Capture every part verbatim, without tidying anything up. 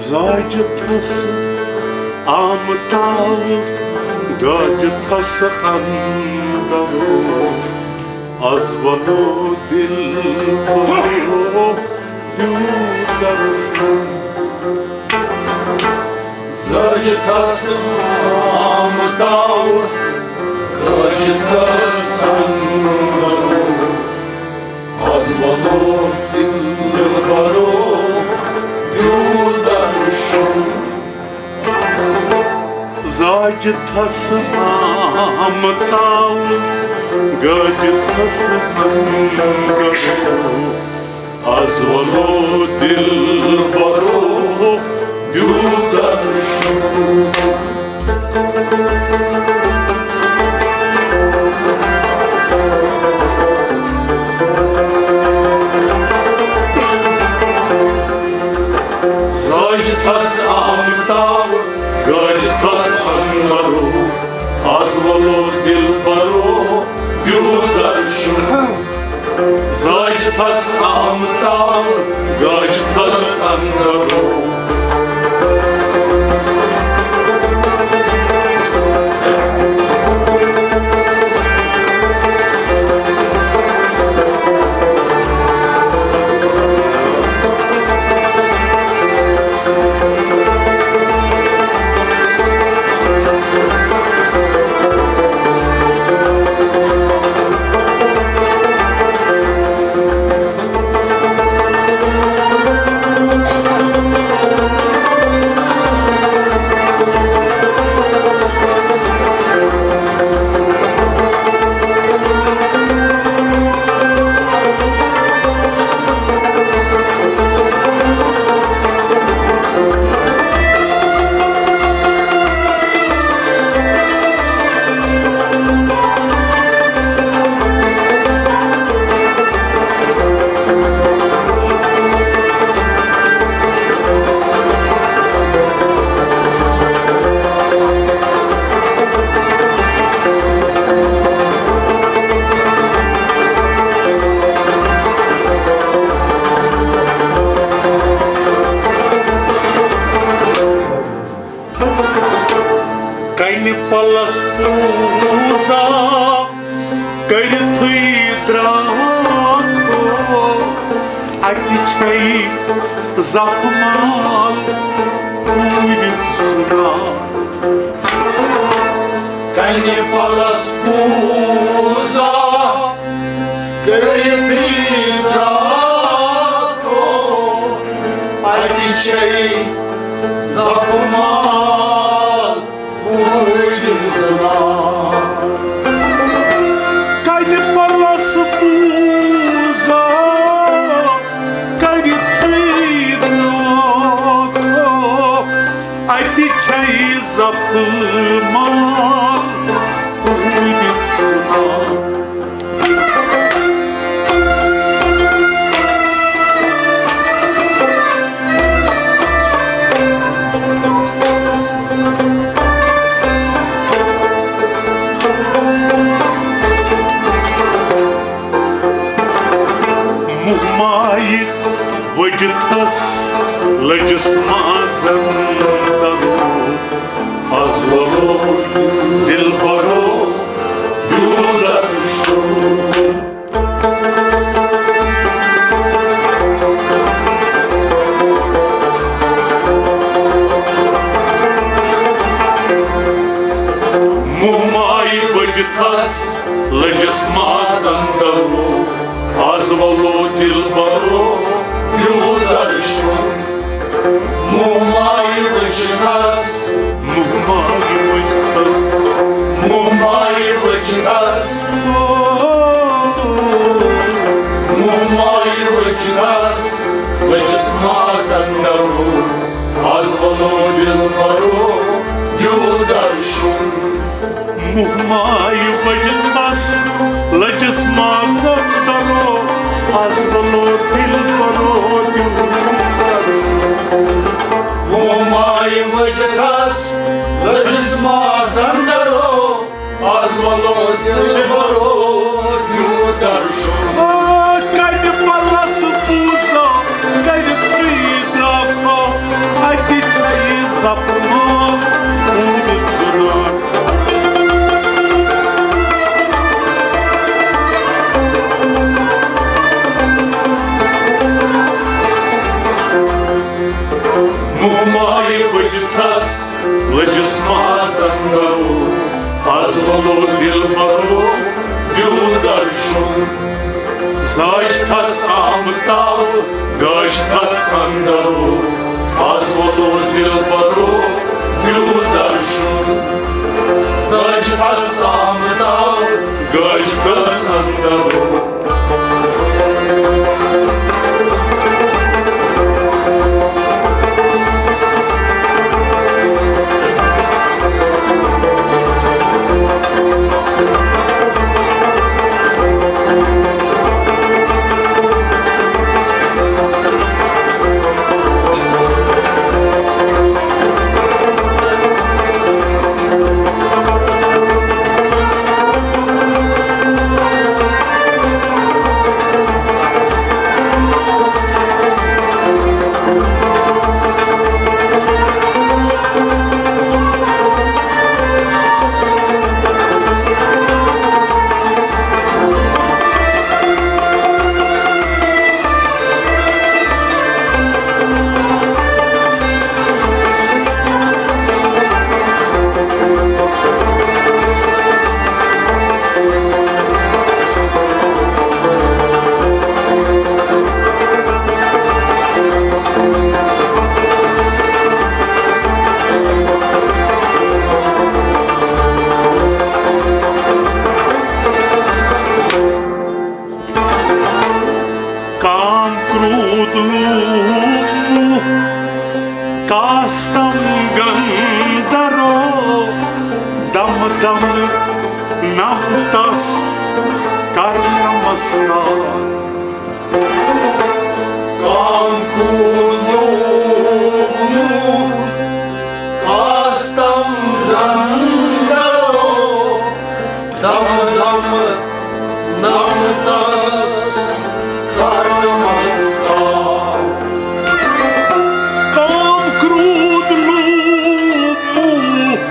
زاجہِ تھس آمہٕ تاوٕ، گاجہِ تھس اندرو، از ولو دل بھرو دیو درشن۔ زاجہِ تھس آمہٕ تاوٕ، گاجہِ تھس اندرو، از ولو دل بھرو دیو درشن۔ زاجہِ تھس آمہٕ تاوٕ، گاجہِ تھس اندرو، از ولو دل بھرو دیو درشن۔ زاجہِ تھس آمہٕ تاوٕ، گاجہِ تھس اندرو، از ولو دل بھرو دیو درشن۔ زاجہِ تھس آمہٕ تاوٕ، گاجہِ تھس اندرو۔ کنہِ پلس پوٗزا کٔرِتھٕے درٛاکھ، اَتہِ چھَے زپہٕ مال پوٗرِتھ سُنان۔ کنہِ پلس پوٗزا کٔرِتھٕے درٛاکھ، اَتہِ چھَے زپہٕ مال پوٗرِتھ سُنان۔ کنہِ پلس پوٗزا کٔرِتھٕے درٛاکھ، اَتہِ چھَے زپہٕ مال پوٗرِتھ سُنان۔ مُہمایہِ ؤجِتھس لٔجِس مازن درو، از ولو دلبرو دیو درشن۔ مُہمایہِ ؤجِتھس لٔجِس مازن درو، از ولو دلبرو دیو درشن۔ مُہمایہِ ؤجِتھس، مُہمایہِ ؤجِتھس، مُہمایہِ ؤجِتھس، مُہمایہِ ؤجِتھس لٔجِس مازن درو، از ولو دلبرو دیو درشن۔ مُہمایہِ ؤجِتھس لٔجِس مازن درو، از ولو دلبرو دیو درشن۔ مُہمایہِ ؤجِتھس لٔجِس مازن درو، از ولو دلبرو دیو درشن۔ آ، کنہِ پلس پوٗزا کٔرِتھٕے درٛاکھ، اَتہِ سپنو اوٗڑ زُنار۔ مومایہِ بٔجِتھس لٔجِس ماز اندرو، از ولو دلبرو دیو درشن۔ زاج تھس آمتاو، گاج تھس اندرو، از ولو دلبرو دیو درشن۔ زاج تھس آمتاو، گاج تھس اندرو۔ کام کرود لوٗبمُت کاستم گندرو، دم دم نم تس کر نمسکار۔ کام کرود لوٗبمُت کاستم گندرو، دم دم نم تس کر نمسکار۔ کام کرود لوٗبمُت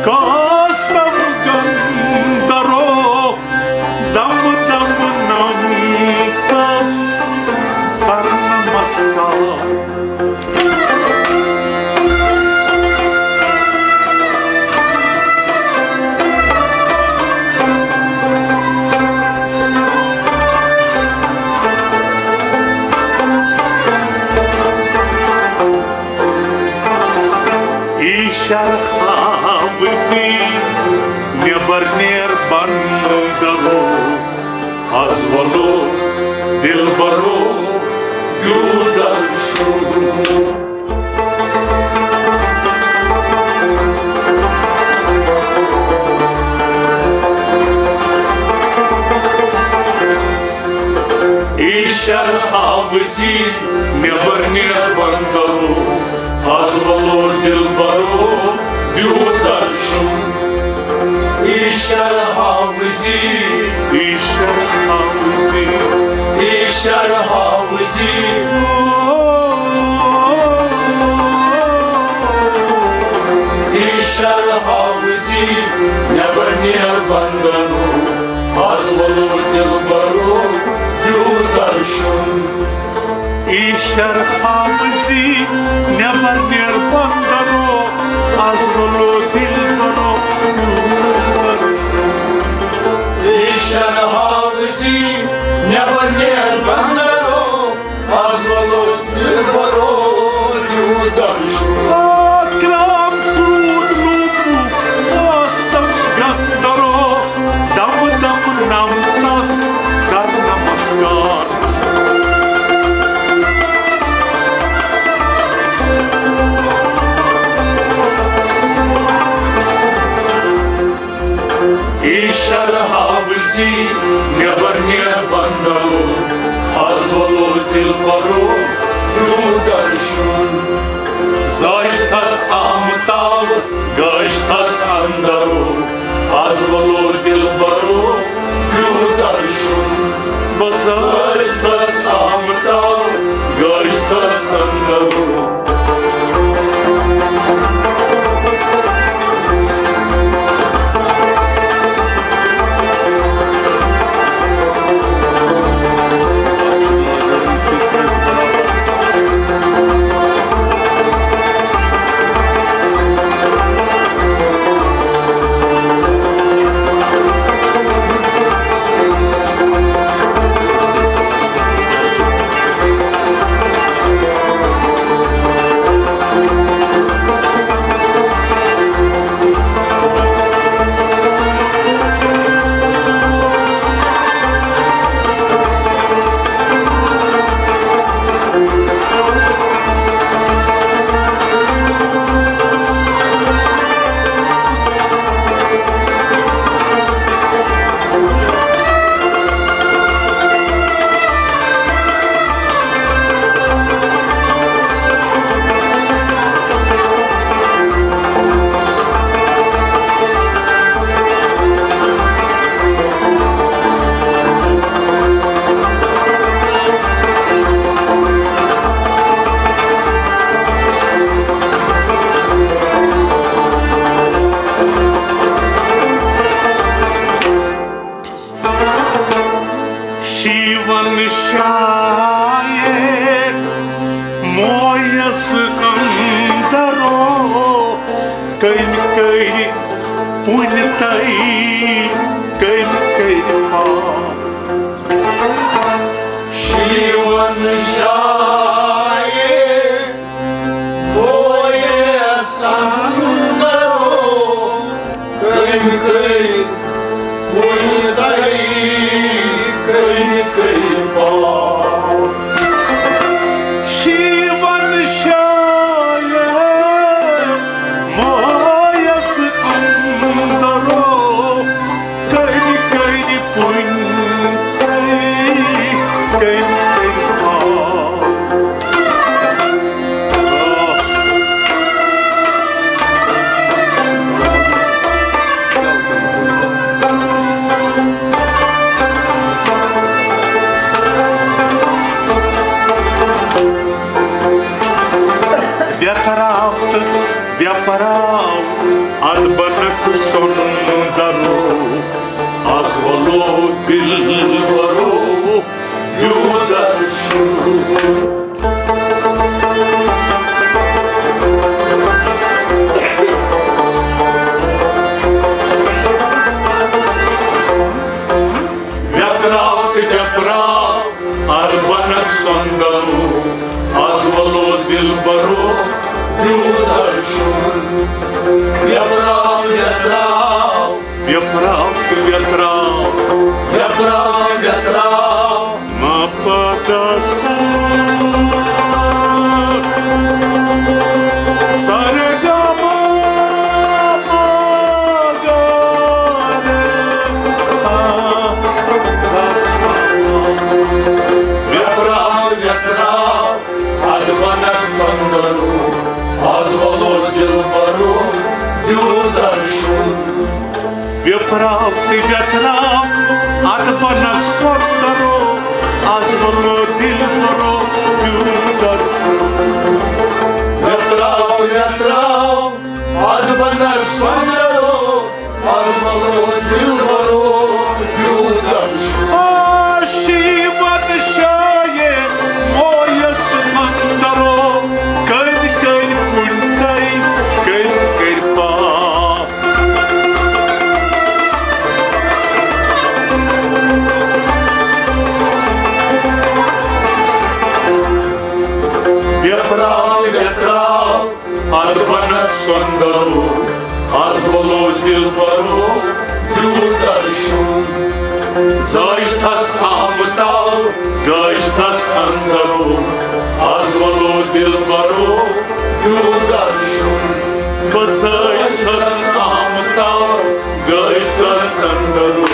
کاستم گندرو، دم دم نم تس کر نمسکار۔ ایشر ہاوزی نیبر نیر بندرو، از ولو دلبرو دیو درشن۔ ایشر ہاوزی نیبر نیر بندرو، از ولو دلبرو دیو درشن۔ ایشر ہاوزی، ایشر ہاوزی، ایشر ہاوزی، ایشر ہاوزی نیبر نیر بندرو، از ولو دلبرو دیو درشن۔ ایشر ہاوزی نیبر نیر بندرو، از ولو دلبرو۔ ایشر ہاوزی نیبر نیر بندرو، از ولو دلبرو دیو درشن۔ اکرام کرود لوٗبمُت کاستم گندرو، دم دم نم تس کر نمسکار۔ ایشر ہاوزی نیبر نیر بندرو، از ولو دلبرو دیو درشن۔ زاج تھس آمتاو، گاج تھس اندرو، از ولو دلبرو دیو درشن۔ بس زاج تھس آمتاو، گاج تھس اندرو۔ کٔمۍ کٔرۍ پُنۍ تۄہہِ، کٔمۍ کٔرۍ پاپ؟ شیون شاہ بویس اندرو، کٔمۍ کٔرۍ پُنۍ تۄہہِ، کٔمۍ کٔرۍ پاپ؟ شیون شاہ بویس اندرو، کٔرۍ کٔرۍ پُنۍ، کٔرۍ کٔرۍ پاپ۔ ویتراو تہٕ ویپراو، ادبنک سۄندرو، از ولو دلبرو، دیو درشن۔ ویتراو تہٕ ویپراو، از بنک سۄندرو، از ولو دلبرو، دیو درشن۔ ویپراو ویتراو، ویپراو تہٕ ویتراو، ویپراو ویتراو، ما پا گا سا۔ سا رے گا ما پا گا رے سا۔ ویپراو ویتراو، ادبنک سۄندرو، از ولو دلبرو، دیو درشن۔ ویپراو تہٕ ویتراو، ادبنک سۄندرو، از ولو دلبرو، دیو درشن۔ ویپراو ویتراو، ادبنک سۄندرو، از ولو دلبرو، دیو درشن۔ آ شیون شاہ بویس اندرو، کٔرۍ کٔرۍ پُنۍ تۄہہِ، کٔرۍ کٔرۍ پاپ۔ ویپراو ویتراو، ادبنک سۄندرو، از ولو دلبرو، دیو درشن۔ زٲج تھس آمتاو، گٲج تھس اندرو، از ولو دلبرو، دیو درشن۔ بہٕ زٲج تھس آمتاو، گٲج تھس اندرو۔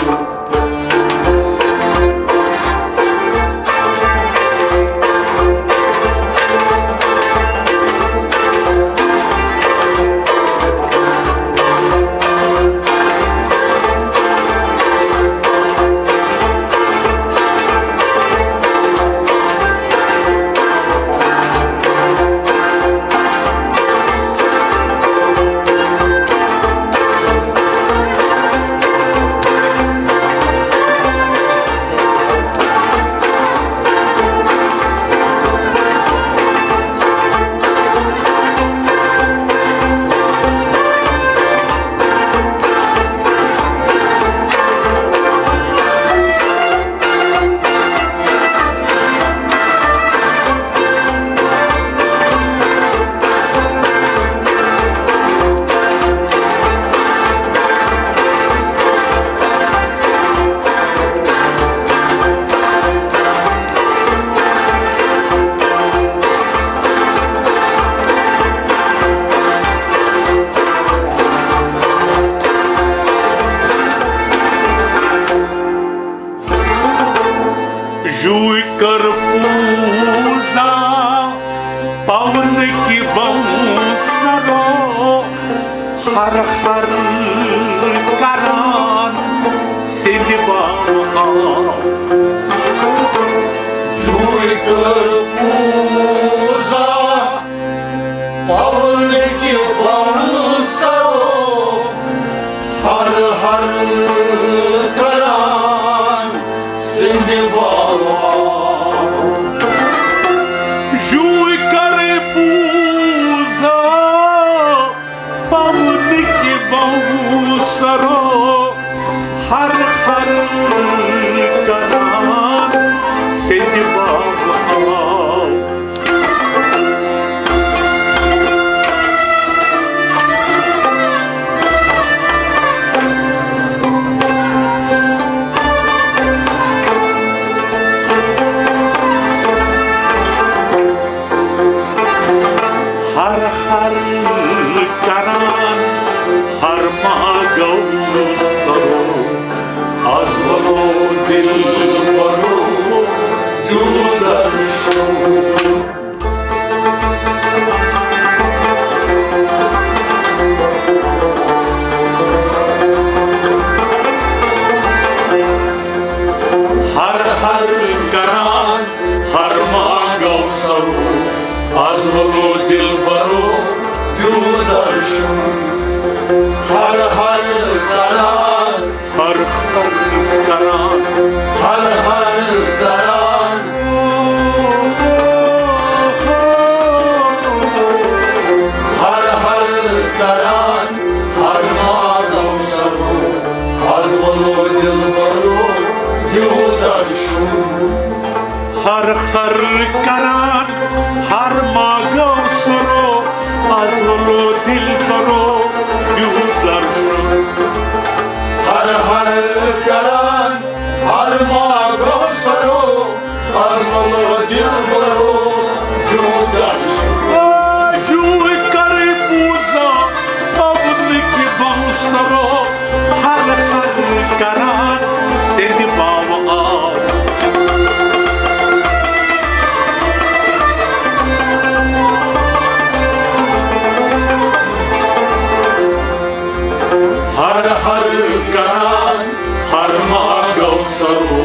جوٗے کٔر پوٗزا پونہٕ کہِ بنسرو، ہر ہر کران سِنٛدِ باوٕ آو۔ جوٗے کٔر پوٗزا پونہٕ کہِ بنسرو، ہر ہر کران سِنٛدِ باوٕ آو۔ جوٗے کٔر پوٗزا پونہٕ کران ہر ماگو سرو، از ولو دل برو دیودر شو۔ ہر ہر کران ہر ماگو سرو، از ولو دل برو دیودر شو۔ ہر ہر کران ہر ہر کران ہر ہر کران ہر ہر کران ہر ماگو سرو، از ولو دل برو دیودر شو۔ ہر ہر کران ہر ماگو سرو، از ولو دل برو دیودر شو۔ ہر ہر کران ہر ماگو سرو، از ولو دل برو دیودر شو۔ آجوی کری پوزا پبلک بم سرو، ہر ہر کران سندِ باو آو۔ ہر ہر کران ہر ماگو سرو،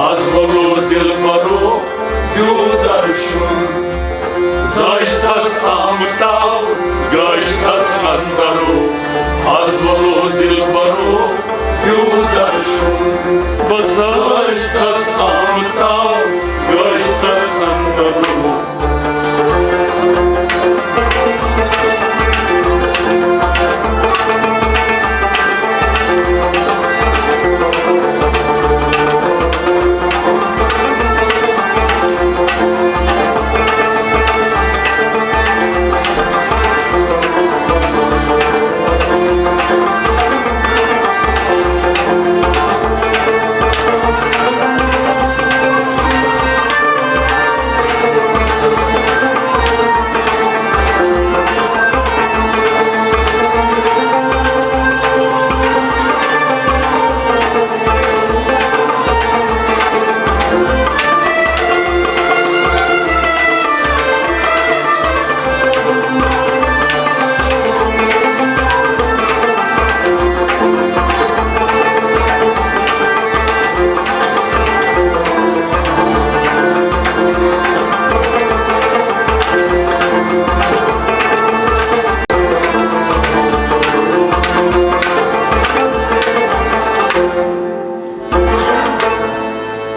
از ولو دل برو دیودر شو۔ زاشتس سامتاو گاشتس اندرو، از ولو دل برو دیودر شو۔ بزاشتس سامتاو گاشتس اندرو۔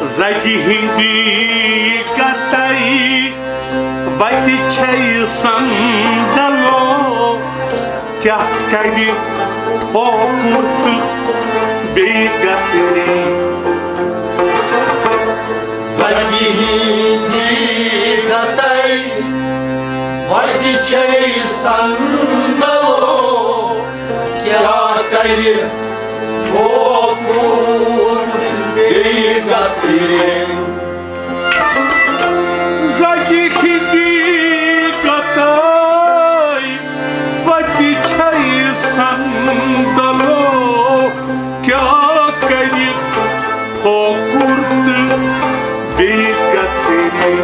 زگہِ ہندِ گتائی وتہِ چھے سندلو، کیاہ کرِ ہوکُر تہٕ بیٚیہِ گترِ۔ زگہِ ہندِ گتائی وتہِ چھے سندلو، کیاہ کرِ ہوکُر بیٚیہِ گترِ۔ زگہِ ہندِ گتائی وتہِ چھے سندلو، کیاہ کرِ ہوکُر تہٕ بیٚیہِ گترِ۔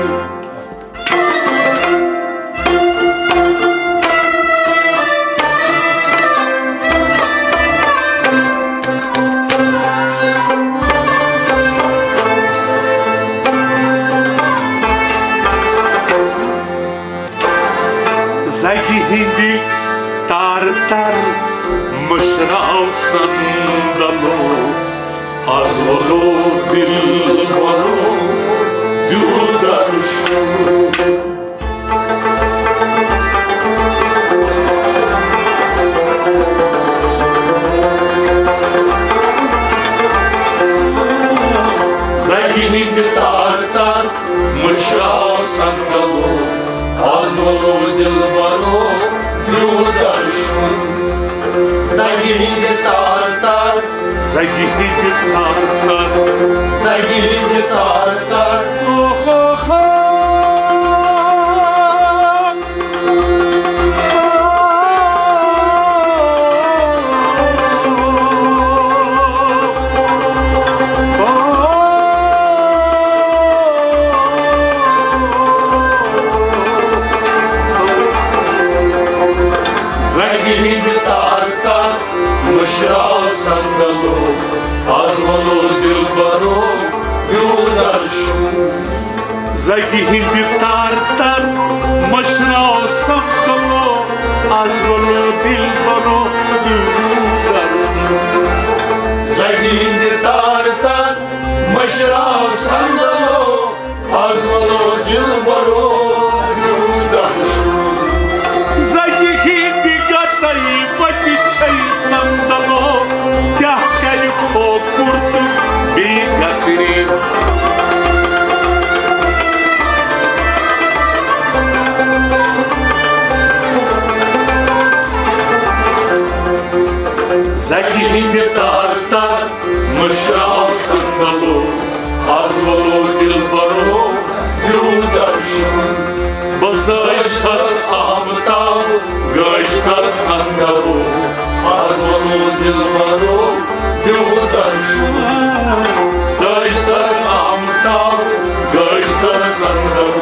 زگہِ ہندِ تار تار مشراو سندلو، از ولو دل برو دیودر شو۔ زگہِ ہندِ تار تار مشراو سندلو، از ولو دل برو دیودر شو۔ زگہِ ہندِ تار تار، زگہِ ہندِ تار تار، زگہِ ہندِ تار تار۔ اوہ ہو ہو۔ اگہِ ہٕنٛدِ تار تار مٔشراو صندلو، از ولو دلبرو بیوٗ درشُن۔ زگہِ ہٕنٛدِ تار تار مٔشراو صندلو، از ولو دلبرو بیوٗ درشُن۔ زگہِ ہٕنٛدِ تار تار مٔشراو صندلو، از ولو دلبرو بیوٗ درشُن۔ زگہِ ہٕنٛدِ گتَے وتہِ چھے صندلو، کیٛاہ کرِ کھوکُر تہٕ بیٚیہِ گترِ۔ زگہِ ہٕنٛدِ تار تار مٔشراو صندلو، از ولو دلبرو بیوٗ درشُن۔ بہٕ سٲجتھس آمتاو، گٲجتھس اندرو، از ولو دلبرو بیوٗ درشُن۔ سٲجتھس آمتاو، گٲجتھس اندرو۔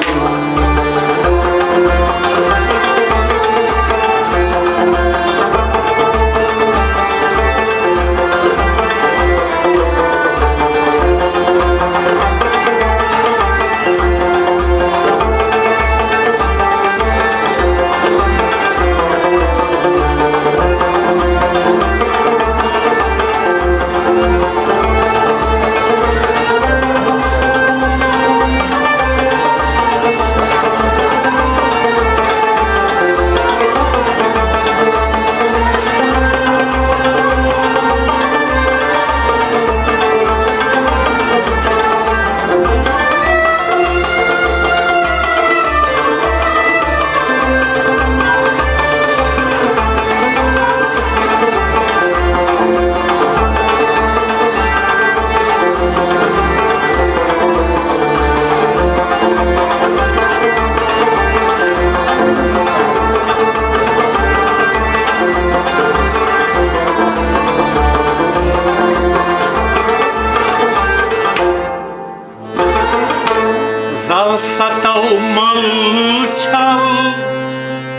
زل ستو مل چھل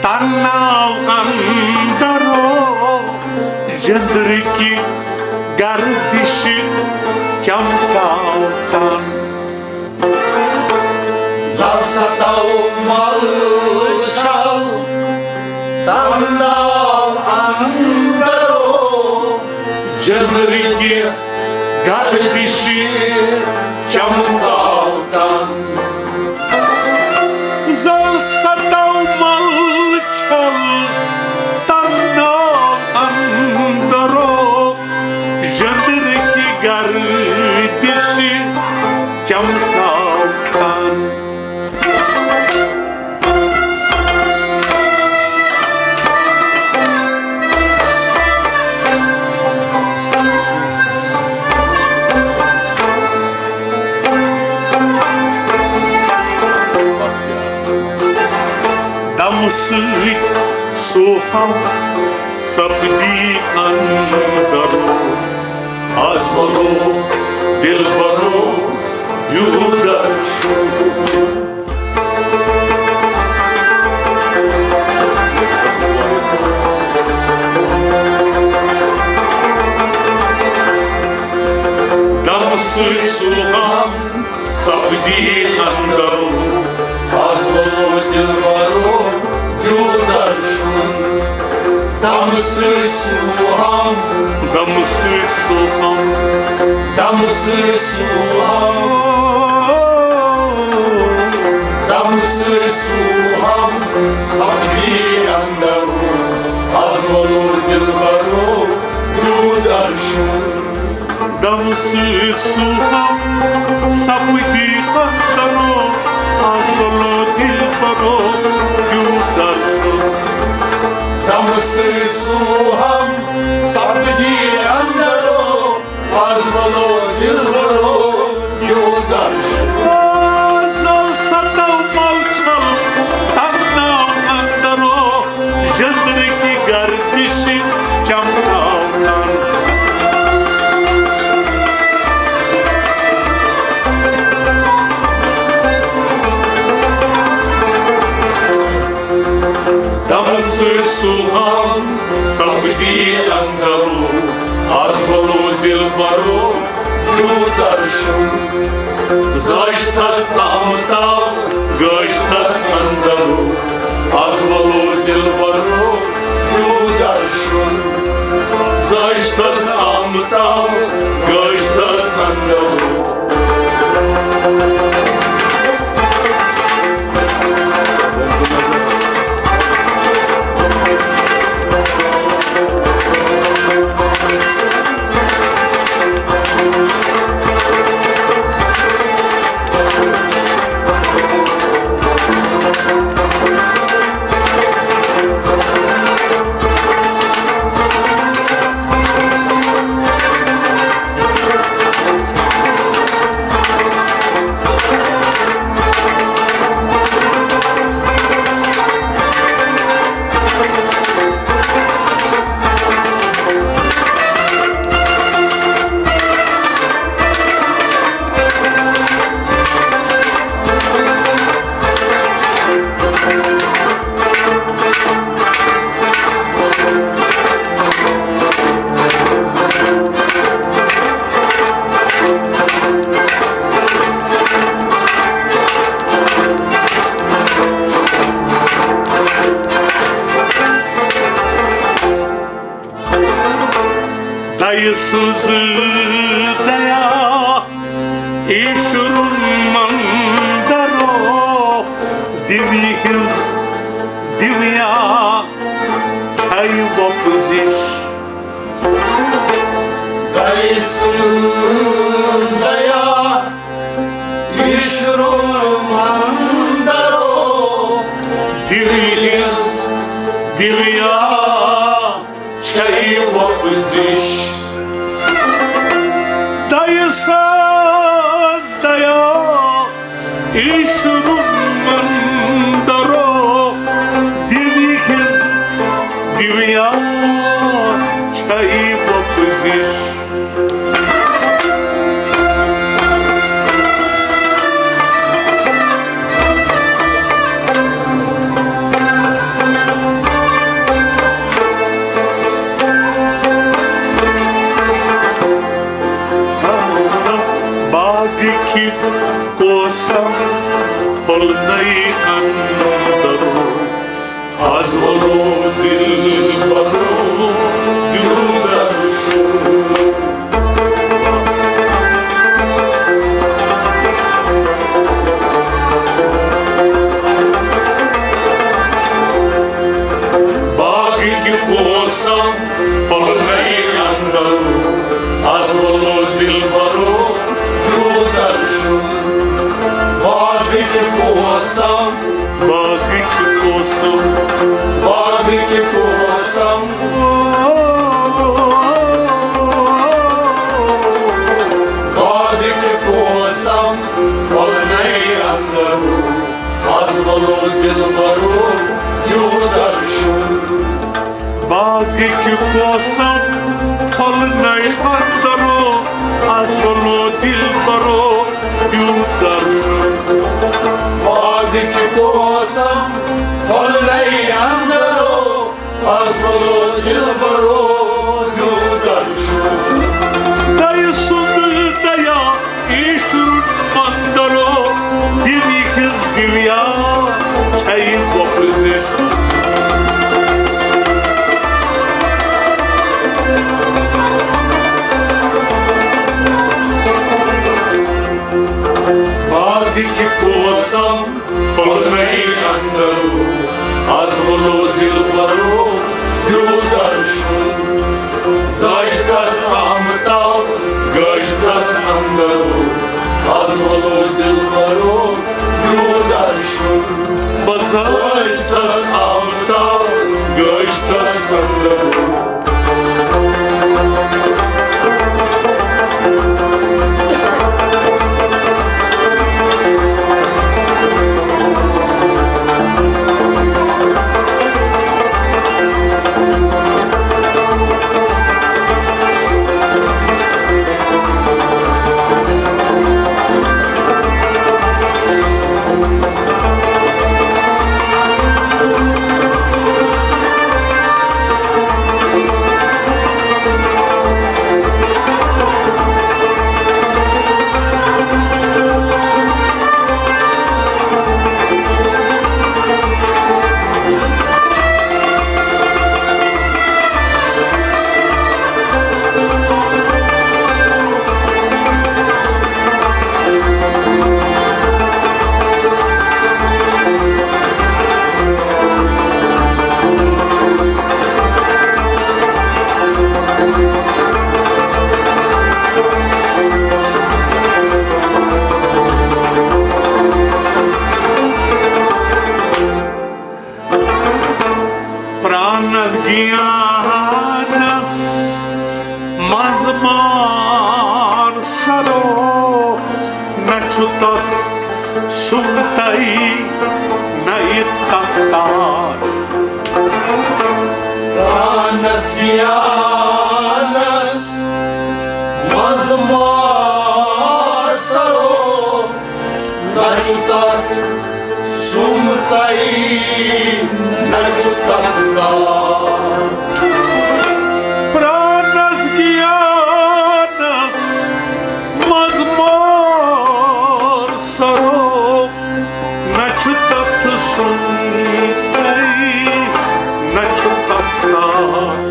تناو اندرو، جندر کی گردش چمکاو تن۔ زل ستو مل چھل تناو اندرو، جندر کی گردش چمکاو تن۔ زل ستو مل چھل تناو اندرو، جندر کی گردش چمکاو تن۔ دمہٕ سۭتۍ سُہ ہم سپدی اندرو، از ولو دلبرو بیوٗ درشُن۔ دمہٕ سۭتۍ سُہ ہم سپدی اندرو، از ولو دلبرو بیوٗ درشُن۔ دمہٕ سۭتۍ سُہ ہم، دمہٕ سۭتۍ سُہ ہم، دمہٕ سۭتۍ سُہ ہم، دمہٕ سۭتۍ سُہ ہم سپدی اندرو، از ولو دلبرو بیوٗ درشُن۔ دمہٕ سۭتۍ سُہ ہم سپدی اندرو، از ولو دلبرو بیوٗ درشُن۔ دمہٕ سۭتۍ سُہ ہم سپدی اندرو، از ولو دلبرو بیوٗ درشُن۔ زل ستو مل چھل تناو اندرو، جندر کی گردش چمکاو تن۔ دمہٕ سۭتۍ سُہ ہم سپدی اندرو، از ولو دلبرو، کیوں درشن؟ زٲجتھس آمتاو، گٲجتھس اندرو، از ولو دلبرو، کیوں درشن؟ زٲجتھس آمتاو، گٲجتھس اندرو۔ دَیہِ سٕنٛز دَیا، ایٖشورُن مندرو، دیوی ہٕنٛز دیویا چھَے وۄپزِش۔ دَیہِ سٕنٛز دَیا، ایٖشورُن مندرو، دیوی ہٕنٛز دیویا چھَے وۄپزِش۔ دَیہِ سٕنٛز دَیا، ایٖشورُن مندرو، دیوی ہٕنٛز دیویا چھَے وۄپزِش۔ باغٕکۍ پوسہٕ پھۄلنَے اندرو، از ولو دلبرو، دیو درشن۔ باغٕکۍ پوسہٕ پھۄلنَے اندرو، از ولو دلبرو، دیو درشن۔ باغٕکۍ پوسہٕ، باغٕکۍ پوسہٕ، باغٕکۍ پوسہٕ، باغٕکۍ پوسہٕ پھۄلنَے اندرو، از ولو دلبرو، دیو درشن۔ باغٕکۍ پوسہٕ پھۄلنَے اندرو، از ولو دلبرو، دیو درشن۔ باغٕکۍ پوسہٕ پھۄلنَے اندرو، از ولو دلبرو، دیو درشن۔ دَیہِ سٕنٛز دَیا، ایٖشورُن مندرو، دیوی ہٕنٛز دیویا چھَے وۄپزِش۔ باغٕکۍ پوسہٕ پھۄلنَے اندرو، از ولو دلبرو، دیو درشن۔ زٲجتھس آمتاو، گٲجتھس اندرو، از ولو دلبرو، دیو درشن۔ بہٕ زٲجتھس آمتاو، گٲجتھس اندرو۔ جانس منٛز مار سرو، نہ چھُ تتھ سُمتَے، نہ یہِ تتھ تار۔ پانس گیانس منٛز مار سرو، نہ چھُ تتھ سُمتَے، نہ چھُ تتھ تار۔ پرانس گیانس منٛز مار سرو، نہ چھُ تتھ سُمتَے، نہ چھُ تتھ تار۔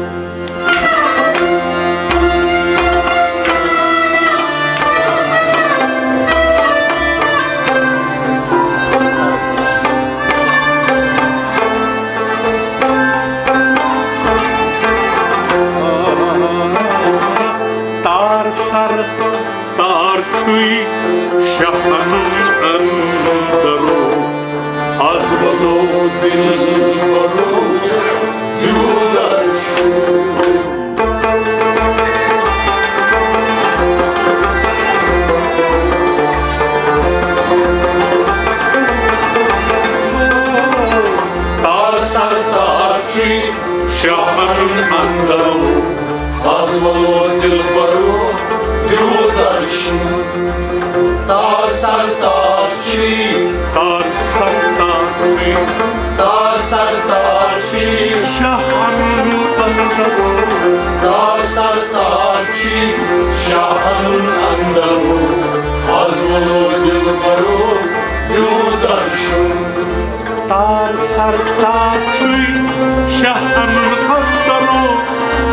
تار سر تار چھُے شاہن اندرو، از ولو دل برو دیودر چھُ۔ تار سر تار چھُے شاہن اندرو، از ولو دل برو دیودر چھُ۔ تار سر تار چھُے، تار سر تار چھُے، تار سر تار چھُے، شاہن اندرو۔ تار سر تار چھُے، شاہن اندرو، از ولو دل برو دیودر چھُ۔ تار سر تار چھُے شاہن اندرو،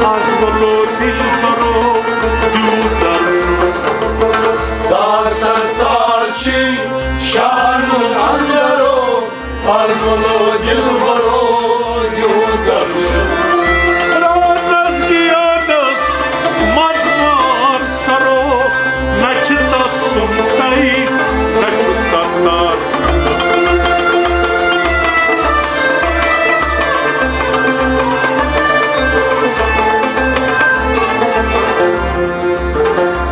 از ولو دل برو دیودر چھُ۔ تار سر تار چھُے شاہن اندرو، از ولو دل برو دیودر چھُ۔ راتس گیانس منٛز مار سرو، نہ چھُ تتھ سُمتَے، نہ چھُ تتھ تار۔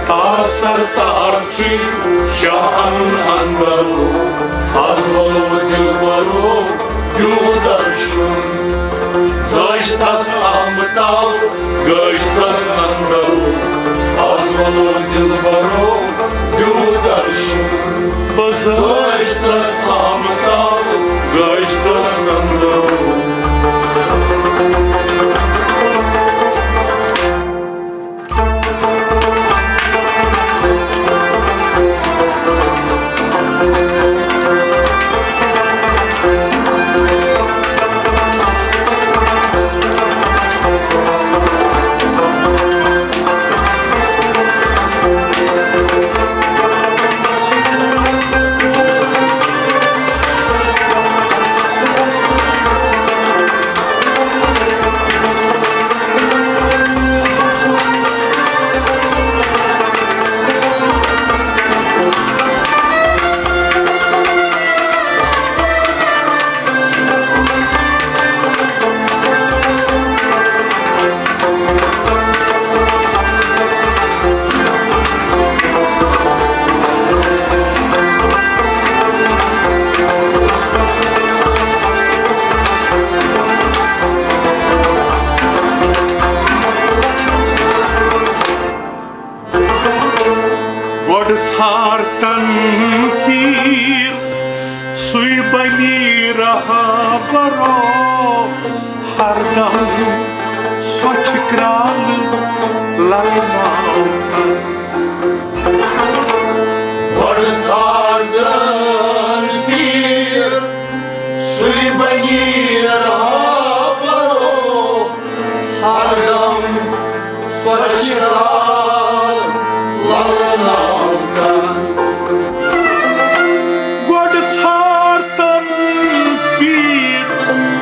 تار سر تار چھُے شاہن اندرو، از ولو دل برو دیودر چھُ۔ زٲج تس آمتاو گٲج تس اندرو، از ولو دل برو دیودر چھُ۔ بہٕ زٲج تس آمتاو گٲج تس اندرو۔ گۄڈٕ ژھار تن پیٖر، سُے بنی رہبرو، ہردم سۄچھِ کرٛالہٕ لگناوتن۔ گۄڈٕ ژھار تن پیٖر، سُے بنی رہبرو، ہردم سۄچھِ کرٛالہٕ لگناوتن۔ گۄڈٕ ژھار تن پیٖر،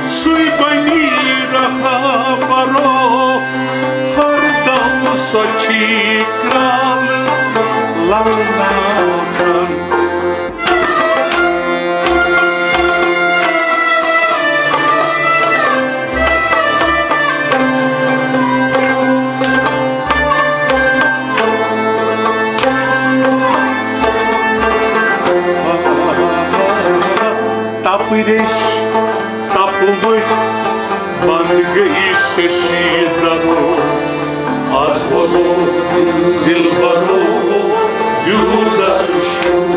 سُے بنی رہبرو، ہردم سۄچھِ کرٛالہٕ لگناوتن۔ ریش تپوت بند گٔے ششی درو، از وَلو دلبرو دیو درشن۔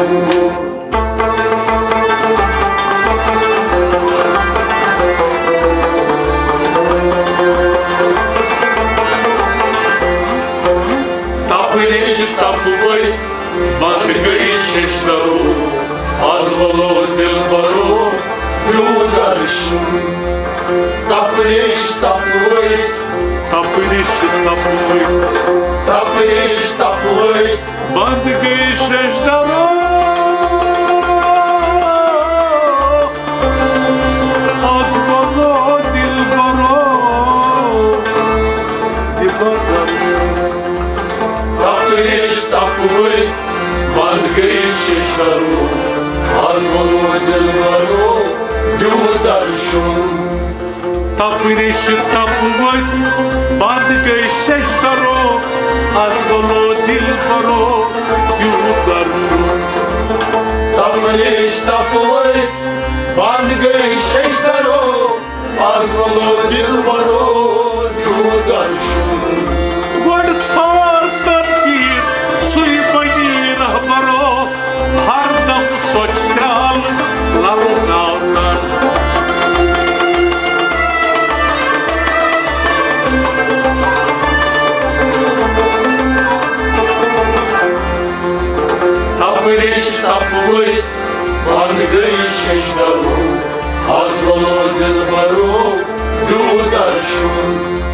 تپوت ریش تپوت بند گٔے ششی درو، از وَلو دلبرو دیو درشن۔ تپوت ریش تپوت، تپوت ریش تپوت، تپوت ریش تپوت بند گٔے ششی درو، از وَلو دلبرو دیو درشن۔ تپوت ریش تپوت بند گٔے ششی درو، از وَلو دلبرو دیو درشن۔ تپوت ریش تپوت بند گٔے ششی درو، از وَلو دلبرو دیو درشن۔ تپوت ریش تپوت بند گٔے ششی درو، از وَلو دلبرو دیو درشن۔ گۄڈٕ ژھار تدبیر سُے بنی رہبرو، ہردم سۄچھ کرٛال لَرٕ ناو تر۔ تپوت ریش تپوت بند گٔے ششی درو، از وَلو دلبرو دیو درشن۔